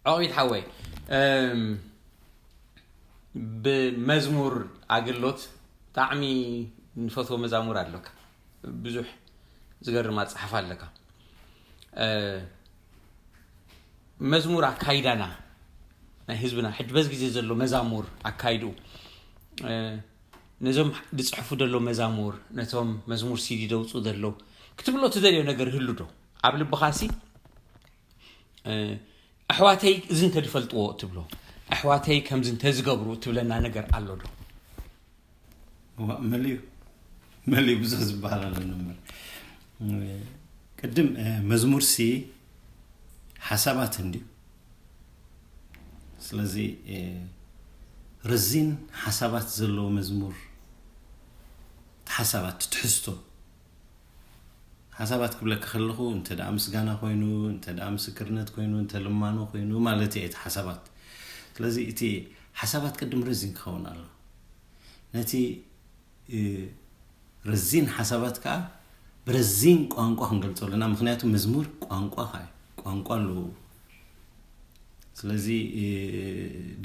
ዳዊት ሓወይ፣ እም፣ ብመዝሙር ኣግሎት ብጣዕሚ ንፈትዎ መዛሙር ኣለካ። ብዙሕ ዝገርም ኣጻሓፍ ኣለካ። እ፣ መዝሙር ኣካይዳና ናይ ህዝብና ሕጂ በዚ ግዜ ዘሎ መዛሙር ኣካይድኡ፣ እ፣ ነዞም ዝጽሕፉ ዘሎ መዛሙር፣ ነቶም መዝሙር ሲዲ ደውጹ ዘለዉ ክትብሎ ትደልዮ ነገር ህሉ ዶ? ኣብ ልብኻሲ፣ እ፣ ኣሕዋተይ እዚ እንተዝፈልጥዎ ትብሎ፣ ኣሕዋተይ ከምዚ እንተዝገብሩ ትብለና ነገር ኣሎ ዶ? ዋ፣ መሊኡ መሊኡ ብዙሕ ዝበሃል ኣለና እምበር። እ፣ ቅድም፣ እ፣ መዝሙር ሲ ሓሳባት እንድዩ። ስለዚ፣ እ፣ ረዚን ሓሳባት ዘለዎ መዝሙር፣ ሓሳባት ትሕዝቶ፣ ሓሳባት ክብለካ ከለኹ እንተ ደኣ ምስጋና ኮይኑ፣ እንተ ደኣ ምስክርነት ኮይኑ፣ እንተ ልማኖ ኮይኑ ማለት እየ እቲ ሓሳባት። ስለዚ እቲ ሓሳባት ቅድም ረዚን ክኸውን ኣሎ። ነቲ፣ እ፣ ረዚን ሓሳባት ከኣ ብረዚን ቋንቋ ክንገልጾ ኣለና። ምኽንያቱ መዝሙር ቋንቋ ከኣ እዩ። ቋንቋ ኣለዎ። ስለዚ፣ እ፣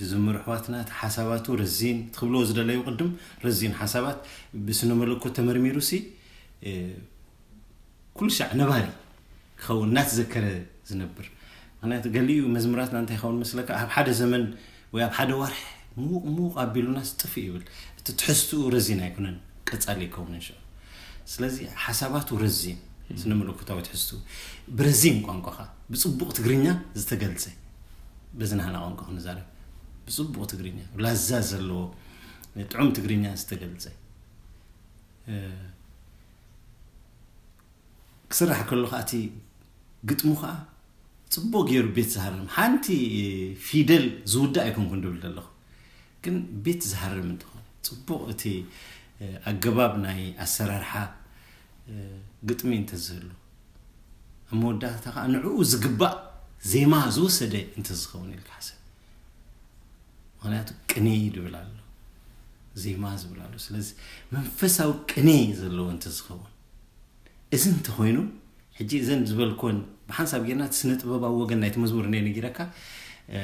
ዝዝምሩ ኣሕዋትና እቲ ሓሳባቱ ረዚን ትኽብልዎ ዝደለዩ ቅድም ረዚን ሓሳባት ብስነ መለኮት ተመርሚሩ ሲ፣ እ፣ ኩሉ ሻዕ ነባሪ ክኸውን እናተዘከረ ዝነብር። ምኽንያቱ ገሊኡ መዝሙራትና እንታይ ይኸውን መስለካ? ኣብ ሓደ ዘመን ወይ ኣብ ሓደ ወርሒ ሙቕ ሙቕ ኣቢሉናስ ጥፍእ ይብል። እቲ ትሕዝትኡ ረዚን ኣይኮነን፣ ቀጻሊ ይከውንን ሽዑ። ስለዚ ሓሳባቱ ረዚን፣ ስነ መለኮታዊ ትሕዝትኡ ብረዚን ቋንቋኻ፣ ብጽቡቕ ትግርኛ ዝተገልጸ፣ በዚ ናህና ቋንቋ ክንዛረብ፣ ብጽቡቕ ትግርኛ፣ ላዛ ዘለዎ ጥዑም ትግርኛ ዝተገልጸ፣ እ፣ ክስራሕ ከሎ ከኣ እቲ ግጥሙ ከኣ ጽቡቕ ገይሩ ቤት ዝሃርም፣ ሓንቲ ፊደል ዝውዳእ ኣይኮንኩን ድብል ዘለኹ፣ ግን ቤት ዝሃርም እንተኾነ ጽቡቕ እቲ፣ እ፣ ኣገባብ ናይ ኣሰራርሓ፣ እ፣ ግጥሚ እንተዝህሉ፣ ኣብ መወዳእታ ከኣ ንዕኡ ዝግባእ ዜማ ዝወሰደ እንተዝኸውን ኢልካ ሓሰብ። ምኽንያቱ ቅኔ ድብል ኣሎ፣ ዜማ ዝብል ኣሎ። ስለዚ መንፈሳዊ ቅኔ ዘለዎ እንተዝኸውን፣ እዚ እንተኾይኑ፣ ሕጂ እዘን ዝበልኮን ብሓንሳብ ጌርና እቲ ስነ ጥበባዊ ወገን ናይቲ መዝሙር እንደ ነጊረካ፣ እ፣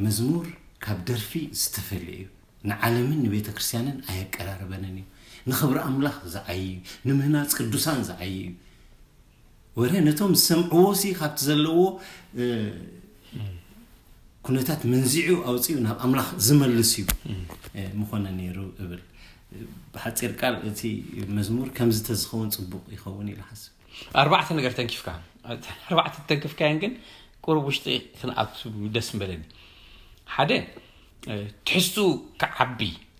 መዝሙር ካብ ደርፊ ዝተፈልየ እዩ። ንዓለምን ንቤተ ክርስቲያንን ኣየቀራርበንን እዩ። ንኽብሪ ኣምላኽ ዝዓይ እዩ። ንምህናጽ ቅዱሳን ዝዓይ እዩ። ወረ ነቶም ዝሰምዕዎ ሲ ካብቲ ዘለዎ፣ እ፣ ኩነታት መንዚዑ ኣውፂኡ ናብ ኣምላኽ ዝመልስ እዩ፣ እ፣ ምኾነ ነይሩ እብል። ብሓፂር ቃል እቲ መዝሙር ከምዚ ተዝኸውን ፅቡቕ ይኸውን ኢለ ሓስብ። ኣርባዕተ ነገር ተንኪፍካ፣ ኣርባዕተ ተንኪፍካየን ግን ቁሩብ ውሽጢ ክንኣቱ ደስ ምበለኒ። ሓደ፣ እ፣ ትሕዝቱ ክዓቢ፣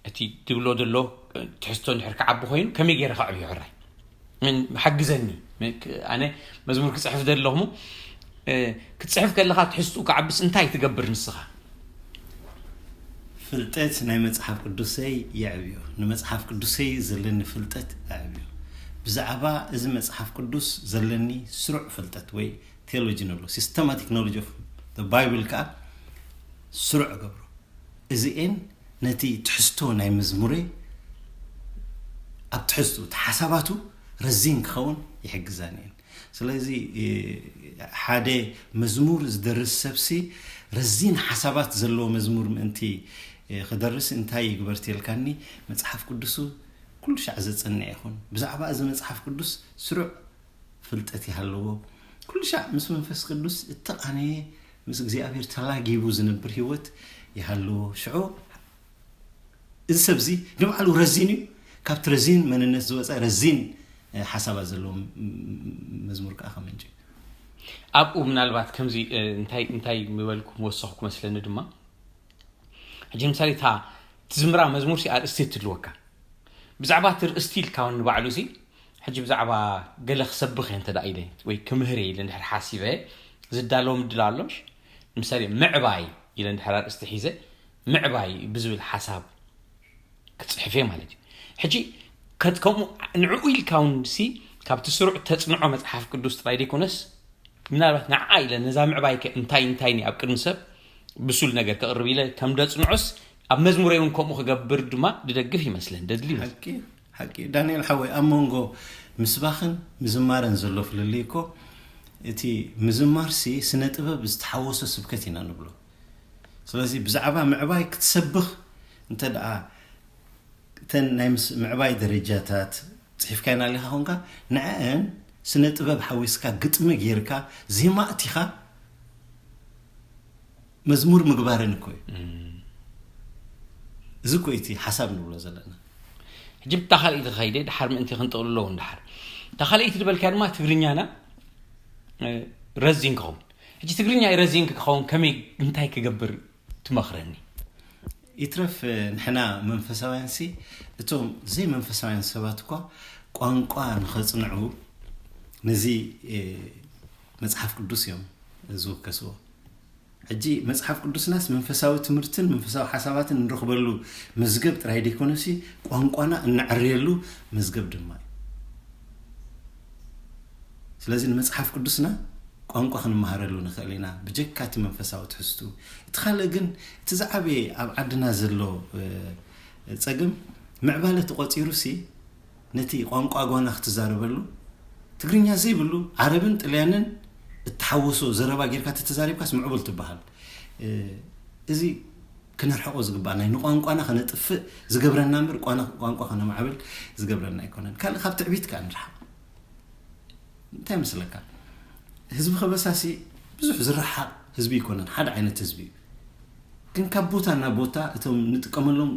እቲ ትብሎ ዘሎ፣ እ፣ ትሕዝቶ እንድሕር ክዓቢ ኮይኑ ከመይ ገይረ ከዕብዮ ሕራይ? ምን ሓግዘኒ። ምን ክ-፣ ኣነ መዝሙር ክጽሕፍ ዘለኹ፣ እ፣ ክትጽሕፍ ከለኻ ትሕዝቱ ክዓብስ እንታይ ትገብር ንስኻ? ፍልጠት ናይ መጽሓፍ ቅዱሰይ የዕብዮ። ንመጽሓፍ ቅዱሰይ ዘለኒ ፍልጠት ኣዕብዮ። ብዛዕባ እዚ መጽሓፍ ቅዱስ ዘለኒ ስሩዕ ፍልጠት ወይ ቴዎሎጂ ንብሎ፣ ሲስተማቲክ ኖሌጅ ኦፍ ባይብል ከኣ ስሩዕ እገብሮ። እዚኤን ነቲ ትሕዝቶ ናይ መዝሙረይ ኣብ ትሕዝቱ፣ እቲ ሓሳባቱ ረዚን ክኸውን ይሕግዛኒ እየን። ስለዚ፣ እ፣ ሓደ መዝሙር ዝደርስ ሰብሲ ረዚን ሓሳባት ዘለዎ መዝሙር ምእንቲ፣ እ፣ ክደርስ እንታይ ይግበር ተልካኒ፣ መጽሓፍ ቅዱሱ ኩሉ ሻዕ ዘጸንዕ ይኹን። ብዛዕባ እዚ መጽሓፍ ቅዱስ ስሩዕ ፍልጠት ይሃለዎ። ኩሉ ሻዕ ምስ መንፈስ ቅዱስ እተቓነየ፣ ምስ እግዚኣብሔር ተላጊቡ ዝነብር ህይወት ይሃለዎ። ሽዑ እዚ ሰብዚ ንባዕሉ ረዚን እዩ። ካብቲ ረዚን መንነት ዝወፀ ረዚን፣ እ፣ ሓሳባት ዘለዎ ም-፣ መዝሙር ከዓ ከመንጭ እዩ። ኣብኡ ምናልባት ከምዚ፣ እ፣ እንታይ፣ እንታይ ምበልኩ ምወሰኽኩ መስለኒ ድማ፣ ሕጂ ንምሳሌ እታ ትዝምራ መዝሙር ሲ ኣርእስቲ ትልወካ። ብዛዕባ እቲ ርእስቲ ኢልካ እውን ንባዕሉ ሲ፣ ሕጂ ብዛዕባ ገለ ክሰብኽ እየ እንተ ደኣ ኢለ ወይ ክምህር እየ ኢለ እንድሕር ሓሲበ፣ ዝዳለዎ ምድላው ኣሎ ምሽ? ንምሳሌ ምዕባይ ኢለ እንድሕር ኣርእስቲ ሒዘ፣ ምዕባይ ብዝብል ሓሳብ ክጽሕፍ እየ ማለት እዩ። ሕጂ ከት-፣ ከምኡ ንዕኡ ኢልካ እውን ሲ፣ ካብቲ ስሩዕ ተጽንዖ መጽሓፍ ቅዱስ ጥራይ ዘይኮነስ፣ ምናልባት ንዓ ኢለ ነዛ ምዕባይከ እንታይ እንታይ እኒ ኣብ ቅድሚ ሰብ ብሱል ነገር ከቕርብ ኢለ ከም ደጽንዖስ፣ ኣብ መዝሙረይ እውን ከምኡ ክገብር ድማ ድደግፍ ይመስለን፣ ደድሊ ይመስለን። ሓቂ፣ ሓቂ። ዳንኤል ሓወይ፣ ኣብ መንጎ ምስባኽን ምዝማርን ዘሎ ፍልልይ እኮ፣ እቲ ምዝማርሲ ስነ ጥበብ ዝተሓወሶ ስብከት ኢና ንብሎ። ስለዚ ብዛዕባ ምዕባይ ክትሰብኽ እንተ ደኣ እተን ናይ ምስ ምዕባይ ደረጃታት ጽሒፍካየን ኣለኻ ኾንካ፣ ንዐአን ስነ ጥበብ ሓዊስካ፣ ግጥሚ ጌርካ፣ ዜማ ኣእቲኻ መዝሙር ምግባርን እኮ እዩ። እዚ እኮ እቲ ሓሳብ ንብሎ ዘለና። ሕጂ ብታ ካልኣይቲ ከይደ ድሓር ምእንቲ ክንጠቕልሎ እውን ድሓር እታ ካልኣይቲ ዝበልካ ድማ ትግርኛና ረዚን ክኸውን። ሕጂ ትግርኛ ረዚን ክኸውን ከመይ እንታይ ክገብር ትመኽረኒ? ይትረፍ ንሕና መንፈሳውያን ሲ እቶም ዘይመንፈሳውያን ሰባት እኳ ቋንቋ ንኸጽንዑ ነዚ መጽሓፍ ቅዱስ እዮም ዝውከስዎ። ሕጂ መጽሓፍ ቅዱስናስ መንፈሳዊ ትምህርትን መንፈሳዊ ሓሳባትን እንረኽበሉ መዝገብ ጥራይ ደይኮነሲ ቋንቋና እነዕርየሉ መዝገብ ድማ እዩ። ስለዚ ንመጽሓፍ ቅዱስና ቋንቋ ክንመሃረሉ ንኽእል ኢና ብጀካ እቲ መንፈሳዊ ትሕዝቱ። እቲ ካልእ ግን እቲ ዝዓበየ ኣብ ዓድና ዘሎ ጸገም ምዕባለ ተቖጺሩ ሲ ነቲ ቋንቋ ጓና ክትዛረበሉ ትግርኛ ዘይብሉ ዓረብን ጥልያንን እተሓወሶ ዘረባ ጌርካ ተተዛሪብካስ ምዕቡል ትበሃል። እዚ ክነርሕቆ ዝግባእ ናይ ንቋንቋና ከነጥፍእ ዝገብረና እምበር ቋንቋ ከነማዕብል ዝገብረና ኣይኮነን። ካልእ ካብ ትዕቢት ከኣ ንርሓቕ። እንታይ መስለካ? ህዝቢ ከበሳሲ ብዙሕ ዝረሓቕ ህዝቢ ኣይኮነን፣ ሓደ ዓይነት ህዝቢ እዩ። ግን ካብ ቦታ ናብ ቦታ እቶም ንጥቀመሎም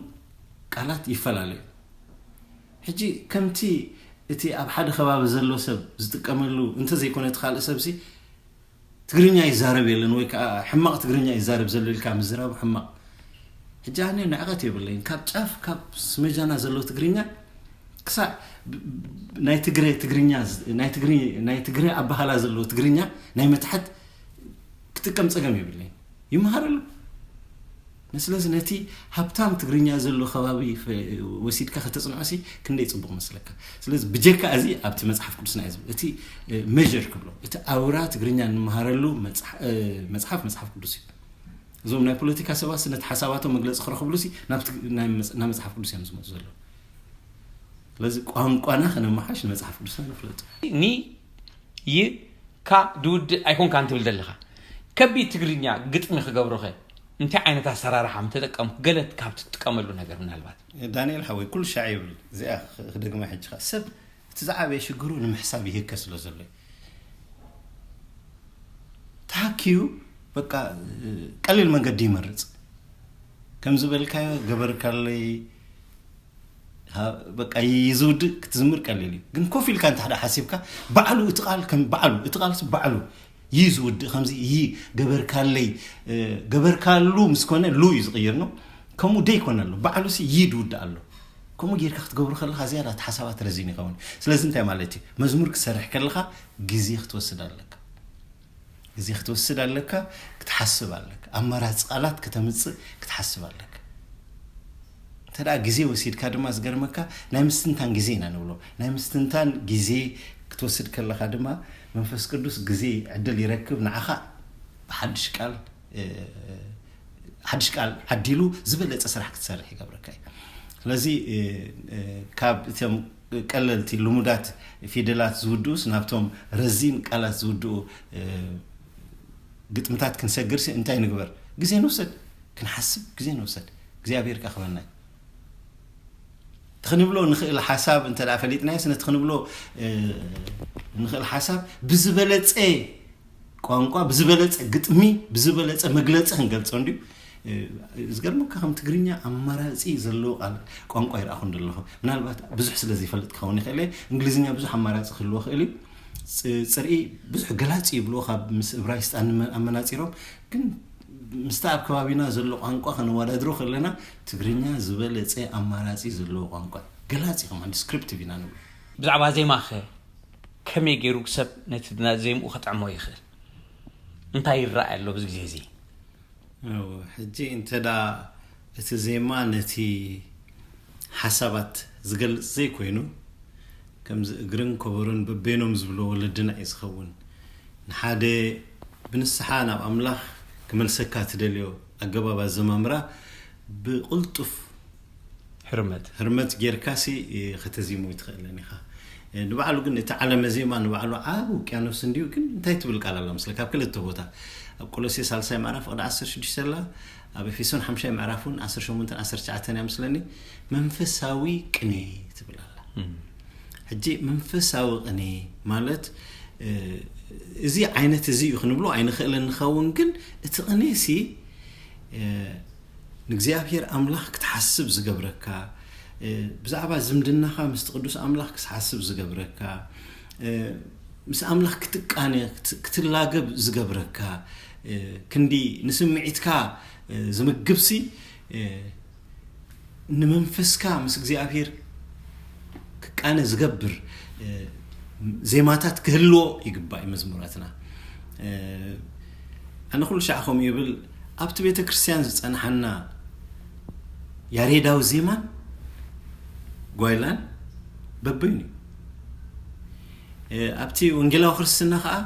ቃላት ይፈላለዩ። ሕጂ ከምቲ እቲ ኣብ ሓደ ከባቢ ዘሎ ሰብ ዝጥቀመሉ እንተዘይኮነ እቲ ካልእ ሰብሲ ትግርኛ ይዛረብ የለን ወይ ከዓ ሕማቕ ትግርኛ ይዛረብ ዘሎ ኢልካ ምዝራቡ ሕማቕ። ሕጂ ኣነ ንዕቐት የብለይን። ካብ ጫፍ ካብ ስመጃና ዘሎ ትግርኛ ክሳዕ ናይ ትግረ ትግርኛ ናይ ትግረ ኣባህላ ዘለዎ ትግርኛ ናይ መታሕት ክጥቀም ፀገም የብለይን። ይመሃረሉ። ስለዚ ነቲ ሃብታም ትግርኛ ዘሎ ከባቢ ወሲድካ ከተፅንዖሲ ክንደይ ፅቡቕ መስለካ። ስለዚ ብጀካ እዚ ኣብቲ መፅሓፍ ቅዱስና እዩ ዝብል። እቲ ሜር ክብሎ እቲ ኣውራ ትግርኛ እንመሃረሉ መፅሓፍ መፅሓፍ ቅዱስ እዩ። እዞም ናይ ፖለቲካ ሰባት ነቲ ሓሳባቶም መግለፂ ክረኽብሉ ናብ መፅሓፍ ቅዱስ እዮም ዝመፁ ዘለዉ። ስለዚ ቋንቋና ከነመሓሽ ንመፅሓፍ ቅዱስና ንፍለጡ። ኒ ይ ካ ድውድእ ኣይኮንካ እንትብል ዘለኻ ከቢድ ትግርኛ ግጥሚ ክገብሮኸ እንታይ ዓይነት ኣሰራርሓ ምተጠቀምኩ ገለ ካብ ትጥቀመሉ ነገር ምናልባት ዳንኤል ሓወይ ኩሉ ሻዕ ይብል እዚኣ ክደግማ ሕጂ ኸ ሰብ እቲ ዝዓበየ ሽግሩ ንምሕሳብ ይህከ ስለ ዘሎ እዩ። ተሃኪዩ በቃ ቀሊል መንገዲ ይመርጽ። ከም ዝበልካዮ ገበርካለይ በቃ ይዝውድእ ክትዝምር ቀሊል እዩ። ግን ኮፍ ኢልካ እንተ ሓደ ሓሲብካ ባዕሉ እቲ ቃል ከም ባዕሉ እቲ ቃል ባዕሉ ይዝውድእ ከምዚ ይ ገበርካለይ ገበርካሉ ምስ ኮነ ሉ እዩ ዝቕይር ነው። ከምኡ ደይኮነ ኣሎ ባዕሉ ሲ ይ ድውድእ ኣሎ። ከምኡ ጌርካ ክትገብሮ ከለካ ዝያዳ እቲ ሓሳባት ረዚን ይኸውን። ስለዚ እንታይ ማለት እዩ? መዝሙር ክትሰርሕ ከለካ ግዜ ክትወስድ ኣለካ። ግዜ ክትወስድ ኣለካ፣ ክትሓስብ ኣለካ፣ ኣማራፂ ቃላት ከተምፅእ ክትሓስብ ኣለካ። እንተ ደኣ ግዜ ወሲድካ ድማ ዝገርመካ ናይ ምስትንታን ግዜ ኢና ንብሎ። ናይ ምስትንታን ግዜ ክትወስድ ከለካ ድማ መንፈስ ቅዱስ ግዜ ዕድል ይረክብ ንዓኻ ብሓድሽ ቃል ሓድሽ ቃል ዓዲሉ ዝበለፀ ስራሕ ክትሰርሕ ይገብረካ እዩ። ስለዚ ካብ እቶም ቀለልቲ ልሙዳት ፊደላት ዝውድኡስ ናብቶም ረዚን ቃላት ዝውድኡ ግጥምታት ክንሰግርሲ እንታይ ንግበር? ግዜ ንውሰድ፣ ክንሓስብ ግዜ ንውሰድ። እግዚኣብሔር ከኽበና እዩ። ትኽንብሎ ንኽእል ሓሳብ እንተ ደኣ ፈሊጥናዮስ ነቲ ክንብሎ ንኽእል ሓሳብ ብዝበለፀ ቋንቋ ብዝበለፀ ግጥሚ ብዝበለፀ መግለፂ ክንገልፆ እንድዩ። ዝገርመካ ከም ትግርኛ ኣማራፂ ዘለዎ ቃል ቋንቋ ይረኣኹ እንደለኹ ምናልባት ብዙሕ ስለ ዘይፈልጥ ክኸውን ይኽእል እየ። እንግሊዝኛ ብዙሕ ኣማራፂ ክህልዎ ክእል እዩ። ጽርኢ ብዙሕ ገላፂ ይብልዎ ካብ ምስ እብራይስጥ ኣመናፂሮም ግን ምስታ ኣብ ከባቢና ዘሎ ቋንቋ ከነወዳድሮ ከለና ትግርኛ ዝበለፀ ኣማራፂ ዘለዎ ቋንቋ ገላፂ ከማ ዲስክሪፕቲቭ ኢና ንብሎ። ብዛዕባ ዜማ ከ ከመይ ገይሩ ሰብ ነቲ ዜምኡ ከጥዕሞ ይኽእል? እንታይ ይረኣይ ኣሎ ኣብዚ ግዜ እዚ? ሕጂ እንተ እቲ ዜማ ነቲ ሓሳባት ዝገልፅ ዘይኮይኑ ከምዚ እግርን ኮበሮን በበይኖም ዝብሎ ወለድና እዩ ዝኸውን። ንሓደ ብንስሓ ናብ ኣምላኽ ክመልሰካ ትደልዮ ኣገባብ ኣዘማምራ ብቕልጡፍ ህርመት ህርመት ጌርካሲ ከተዚሙ ይትኽእለን ኢኻ። ንባዕሉ ግን እቲ ዓለመ ዜማ ንባዕሉ ዓብ ውቅያኖስ እንድዩ። ግን እንታይ ትብል ቃል ኣላ መስለ? ካብ ክልተ ቦታ ኣብ ቆሎሴ ሳልሳይ ምዕራፍ ቅዲ ዓሰርተ ሽዱሽተ ኣላ፣ ኣብ ኤፌሶን ሓምሻይ ምዕራፍ እውን ዓሰርተ ሸሞንተን ዓሰርተ ትሽዓተን እያ መስለኒ፣ መንፈሳዊ ቅኔ ትብል ኣላ። ሕጂ መንፈሳዊ ቅኔ ማለት እዚ ዓይነት እዚ እዩ ክንብሎ ኣይንኽእልን ንኸውን። ግን እቲ ቅኔ ሲ ንእግዚኣብሔር ኣምላኽ ክትሓስብ ዝገብረካ፣ ብዛዕባ ዝምድናኻ ምስቲ ቅዱስ ኣምላኽ ክትሓስብ ዝገብረካ፣ ምስ ኣምላኽ ክትቃነ ክትላገብ ዝገብረካ፣ ክንዲ ንስምዒትካ ዝምግብሲ፣ ንመንፈስካ ምስ እግዚኣብሔር ክቃነ ዝገብር ዜማታት ክህልዎ ይግባእ እዩ መዝሙራትና። ኣነ ኩሉ ሻዕ ከምኡ ይብል፣ ኣብቲ ቤተ ክርስቲያን ዝጸንሓና ያሬዳዊ ዜማን ጓይላን በበይኑ እዩ። ኣብቲ ወንጌላዊ ክርስትና ከዓ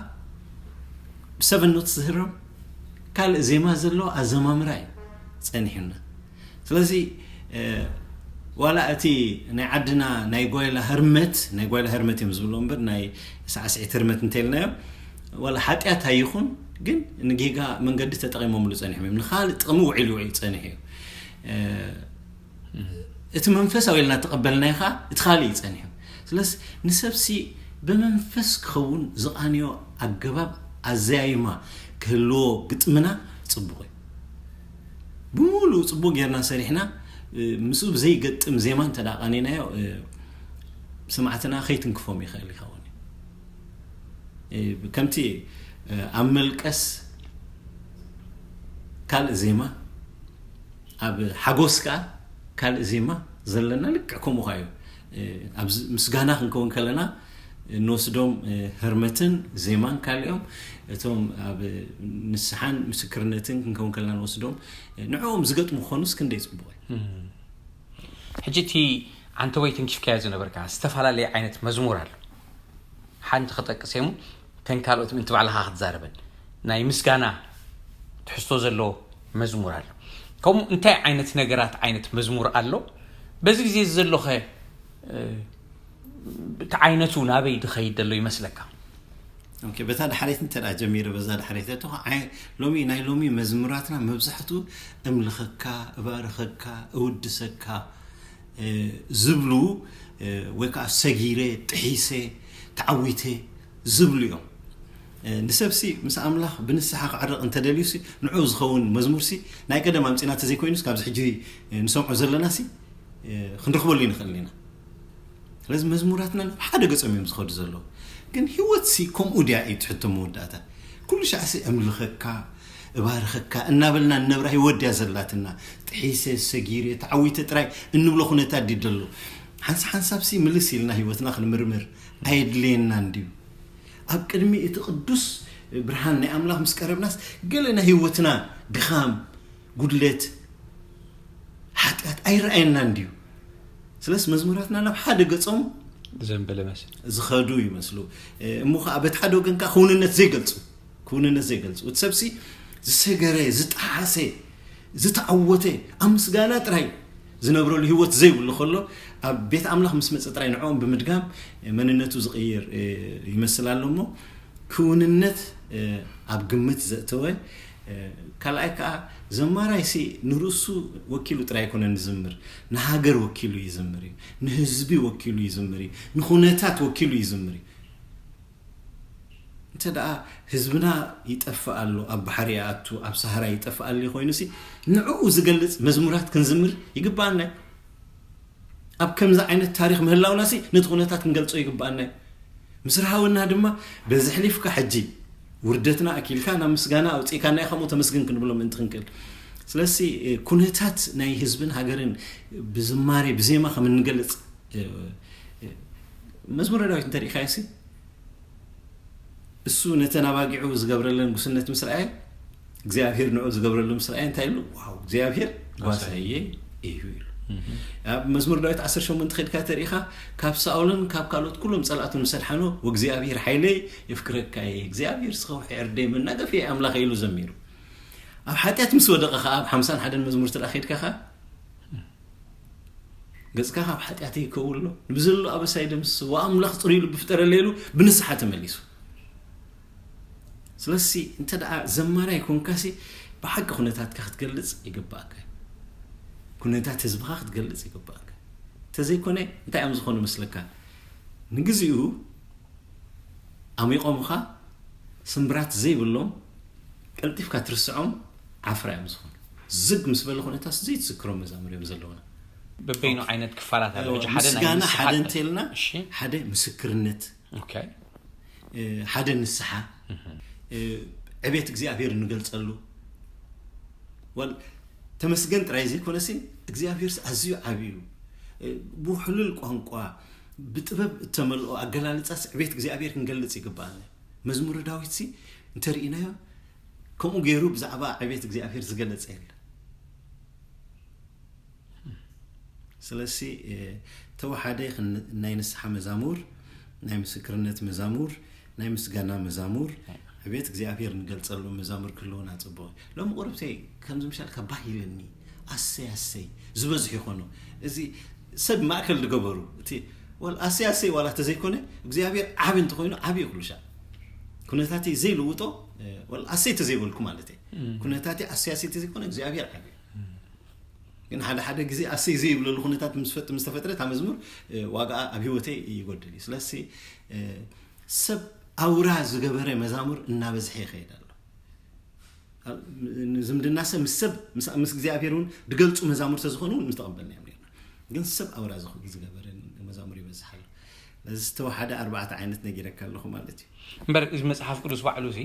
ብሰቨን ኖት ዝህረም ካልእ ዜማ ዘለዎ ኣዘማምራ እዩ ጸኒሑና። ስለዚ ዋላ እቲ ናይ ዓድና ናይ ጓይላ ህርመት፣ ናይ ጓይላ ህርመት እዮም ዝብሎ እምበር ናይ ሳዕስዒት ህርመት እንተልናዮ፣ ዋላ ሓጢኣት ኣይኹን፣ ግን ንጌጋ መንገዲ ተጠቒሞምሉ ጸኒሖም እዮም። ንኻልእ ጥቕሚ ውዒሉ ውዒሉ ጸኒሑ እዩ። እቲ መንፈሳዊ ኢልና ተቐበልናዮ ኸዓ እቲ ካልእ እዩ ጸኒሑ። ስለዚ ንሰብሲ ብመንፈስ ክኸውን ዝቓንዮ ኣገባብ ኣዘያይማ ክህልዎ ግጥምና ጽቡቕ እዩ። ብምሉእ ጽቡቕ ጌርና ሰሪሕና ምስኡ ብዘይገጥም ዜማ እንተ ደኣ ቃኒናዮ፣ ሰማዕትና ከይትንክፎም ይኽእል ይኸውን እዩ። ከምቲ ኣብ መልቀስ ካልእ ዜማ፣ ኣብ ሓጎስ ከኣ ካልእ ዜማ ዘለና ልክዕ ከምኡ ኸኣ እዩ። ኣብ ምስጋና ክንከውን ከለና እንወስዶም ህርመትን ዜማን ካልኦም፣ እቶም ኣብ ንስሓን ምስክርነትን ክንከውን ከለና ንወስዶም ንዕኦም ዝገጥሙ ክኾኑስ ክንደይ ጽቡቕ እዩ። ሕጂ እቲ ዓንተቦይ ተንኪፍካዮ ዝነበርካ ዝተፈላለየ ዓይነት መዝሙር ኣሎ። ሓንቲ ክጠቅስ እየ እሞ፣ ተን ካልኦት ምእንቲ ባዕልኻ ክትዛረበን። ናይ ምስጋና ትሕዝቶ ዘለዎ መዝሙር ኣሎ። ከምኡ እንታይ ዓይነት ነገራት ዓይነት መዝሙር ኣሎ? በዚ ግዜ እዚ ዘሎኸ እቲ ዓይነቱ ናበይ ድኸይድ ዘሎ ይመስለካ? ኦኬ፣ በታ ዳሕረይቲ እንተ ደኣ ጀሚረ፣ በዛ ዳሕረይቲ እቶ ዓይ-፣ ሎሚ፣ ናይ ሎሚ መዝሙራትና መብዛሕትኡ እምልኸካ፣ እባርኸካ፣ እውድሰካ ዝብሉ፣ ወይ ከዓ ሰጊረ፣ ጥሒሰ፣ ተዓዊተ ዝብሉ እዮም። ንሰብሲ ምስ ኣምላኽ ብንስሓ ክዕረቕ እንተደልዩሲ፣ ንዑ ዝኸውን መዝሙርሲ ናይ ቀደም ኣምጺና ተዘይኮይኑስ ካብዚ ሕጂ ንሰምዖ ዘለናሲ ክንረኽበሉ ይንኽእል ኢና። ስለዚ መዝሙራትና ናብ ሓደ ገጾም እዮም ዝኸዱ ዘለዉ። ግን ህይወትሲ ከምኡ ድያ እዩ ትሕቶ መወዳእታ። ኩሉ ሻዕሲ እምልኸካ፣ እባርኸካ እናበልና ንነብራ ህይወት ድያ ዘላትና? ጥሒሰ፣ ሰጊረ፣ ተዓዊተ ጥራይ እንብሎ ኩነታት ድዩ ደሎ? ሓንሳ ሓንሳብሲ ምልስ ኢልና ህይወትና ክንምርምር ኣየድልየናን ድዩ? ኣብ ቅድሚ እቲ ቅዱስ ብርሃን ናይ ኣምላኽ ምስ ቀረብናስ ገለ ናይ ህይወትና ድኻም፣ ጉድለት፣ ሓጢኣት ኣይረኣየናን ድዩ? ስለስ መዝሙራትና ናብ ሓደ ገጾም ዘንበለ መስል ዝኸዱ ይመስሉ። እሞ ከዓ በቲ ሓደ ወገን ከዓ ክውንነት ዘይገልጹ፣ ክውንነት ዘይገልጹ። እቲ ሰብሲ ዝሰገረ፣ ዝጠሓሰ፣ ዝተዓወተ ኣብ ምስጋና ጥራይ ዝነብረሉ ህይወት ዘይብሉ ከሎ ኣብ ቤት ኣምላኽ ምስ መጸ ጥራይ ንዕኦም ብምድጋም መንነቱ ዝቕይር ይመስል ኣሎ። እሞ ክውንነት ኣብ ግምት ዘእተወ፣ ካልኣይ ከዓ ዘማራይሲ ንርእሱ ወኪሉ ጥራይ ኣይኮነን ዝዝምር፣ ንሃገር ወኪሉ ይዝምር እዩ፣ ንህዝቢ ወኪሉ ይዝምር እዩ፣ ንኹነታት ወኪሉ ይዝምር እዩ። እንተ ደኣ ህዝብና ይጠፍእ ኣሎ፣ ኣብ ባሕሪ ይኣቱ፣ ኣብ ሳህራ ይጠፍእ ኣሎ ኮይኑ ሲ ንዕኡ ዝገልጽ መዝሙራት ክንዝምር ይግባኣና እዩ። ኣብ ከምዚ ዓይነት ታሪኽ ምህላውና ሲ ነቲ ኩነታት ክንገልጾ ይግባኣና እዩ። ምስ ረሃወና ድማ በዚ ሕሊፍካ ሕጂ ውርደትና ኣኪልካ ናብ ምስጋና ኣውፅእካና ኢኻ እሞ ተመስገን ክንብሎ ምእንቲ ክንክእል። ስለዚ ኩነታት ናይ ህዝብን ሃገርን ብዝማሬ ብዜማ ከም እንገልጽ መዝሙረ ዳዊት እንተሪእካዮ ሲ እሱ ነተን ኣባጊዑ ዝገብረለን ጉስነት ምስ ረኣየ እግዚኣብሔር ንዑ ዝገብረሉ ምስ ረኣየ እንታይ ኢሉ? ዋው እግዚኣብሔር ጓሳየ እዩ ኢሉ። ኣብ መዝሙር ዳዊት ዓሰርተ ሸሞንተ ከድካ ተሪኢኻ ካብ ሳኦልን ካብ ካልኦት ኩሎም ጸላእቱን ምስ ኣድሓኖ ወእግዚኣብሔር ሓይለይ የፍቅረካ እየ እግዚኣብሔር ስኸውሒ ዕርደይ መናገፊ ኣምላኽ ኢሉ ዘሚሩ። ኣብ ሓጢኣት ምስ ወደቐ ኸዓ ኣብ ሓምሳን ሓደን መዝሙር ትርኣ ከድካ ኸዓ ገጽካ ካብ ሓጢኣተይ ይከውል ኣሎ፣ ንብዘሎ ኣበሳይ ደምስሶ፣ ወኣምላኽ ጽሩይ ልቢ ፍጠረለይ ኢሉ ብንስሓ ተመሊሱ። ስለዚ እንተ ደኣ ዘማራይ ኮንካሲ ብሓቂ ኩነታትካ ክትገልጽ ይግባእካ። ኩነታት ህዝብኻ ክትገልጽ ይግባእካ። እንተዘይኮነ እንታይ እዮም ዝኾኑ መስለካ? ንግዚኡ ኣሚቖምኻ ስምብራት ዘይብሎም ቀልጢፍካ ትርስዖም ዓፍራ እዮም ዝኾኑ። ዝግ ምስ በለ ኩነታት ዘይትዝክሮም መዛሙር እዮም ዘለውና። በበይኑ ዓይነት ክፋላት ኣሎ። እዎ፣ ሕጂ ሓደ ናይ ምስጋና ንስሓ ሓደ ጥራይ። እንተልና እሺ። ሓደ ምስክርነት ኦኬ። እ፣ ሓደ ንስሓ እ፣ ዕቤት እግዚኣብሔር እንገልጸሉ ወል ተመስገን ጥራይ ዘይኮነሲ እግዚኣብሔር ኣዝዩ ዓብዩ እዩ። እ፣ ብውሕሉል ቋንቋ ብጥበብ እተመልኦ ኣገላልጻስ ዕቤት እግዚኣብሔር ክንገልጽ ይግባኣና። መዝሙረ ዳዊትሲ እንተርኢናዮ ከምኡ ገይሩ ብዛዕባ ዕቤት እግዚኣብሔር ዝገለጸ የለ። ስለዚ እ፣ ተወሓደ ክን- ናይ ንስሓ መዛሙር፣ ናይ ምስክርነት መዛሙር፣ ናይ ምስጋና መዛሙር፣ ዕቤት እግዚኣብሔር ንገልጸሉ መዛሙር ክህልውና ጽቡቕ። ሎሚ ቁርብተይ ከምዚ ምሻልካ ባህ ኢለኒ ኣሰይ ኣሰይ ዝበዝሑ ይኾኑ። እዚ ሰብ ማእከል ዝገበሩ እቲ ወል ኣሰይ ኣሰይ ዋላ ተዘይኮነ እግዚኣብሔር ዓቢ እንተኾይኑ ዓቢ እዩ ኩሉ ሻዕ። ኩነታተይ ዘይልውጦ እ፣ ወል ኣሰይ ተዘይበልኩ ማለት እዩ። ኩነታተይ ኣሰይ ኣሰይ ተዘይኮነ እግዚኣብሔር ዓቢ እዩ። ግን ሓደ ሓደ ግዜ ኣሰይ ዘይብለሉ ኩነታት ምስ ፈጥ- ምስ ተፈጥረ እታ መዝሙር እ፣ ዋጋኣ ኣብ ህይወተይ ይጎድል እዩ። ስለዚ እ፣ ሰብ ኣውራ ዝገበረ መዛሙር እናበዝሐ ይኸይድ ኣሎ። ኣብ- ዝምድና ሰብ ምስ ሰብ ምስ- ምስ እግዚኣብሔር እውን ድገልጹ መዛሙር ተዝኾኑ እውን ምተቐበልና እዮም ነርና። ግን ሰብ ኣውራ ዝኽ- ዝገበረ መዛሙር ይበዝሕ ኣሎ። ስለዚ ዝተወሓደ ኣርባዕተ ዓይነት ነጊረካ ኣለኹ ማለት እዩ። እምበር እዚ መጽሓፍ ቅዱስ ባዕሉ እዚ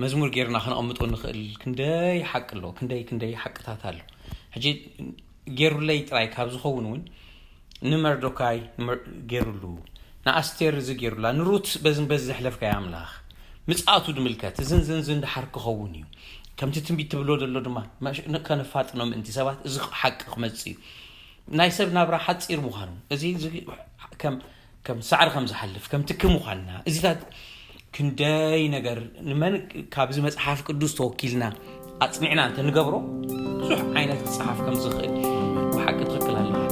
መዝሙር ጌርና ከነቐምጦ ንኽእል ክንደይ ሓቂ ኣሎ፣ ክንደይ ክንደይ ሓቅታት ኣሎ። ሕጂ ጌሩለይ ጥራይ ካብ ዝኸውን እውን ንመርዶካይ ንመር- ጌሩሉ፣ ንኣስቴር እዚ ጌሩላ፣ ንሩት በዝን በዚ ዘሕለፍካዮ ኣምላኽ ምጽኣቱ ድምልከት እዝን ዝንዝን ድሓር ክኸውን እዩ። ከምቲ ትንቢት ትብሎ ዘሎ ድማ መሽ- ከነፋጥኖ ምእንቲ ሰባት እዚ ሓቂ ክመጽእ እዩ። ናይ ሰብ ናብራ ሓጺር ምዃኑ እዚ እዚ ከም ከም ሳዕሪ ከም ዝሓልፍ ከም ትኪ ምዃንና እዚታት ክንደይ ነገር ንመን ካብዚ መጽሓፍ ቅዱስ ተወኪልና ኣጽኒዕና እንተ ንገብሮ ብዙሕ ዓይነት ክጸሓፍ ከም ዝኽእል ብሓቂ ትኽክል ኣለኻ።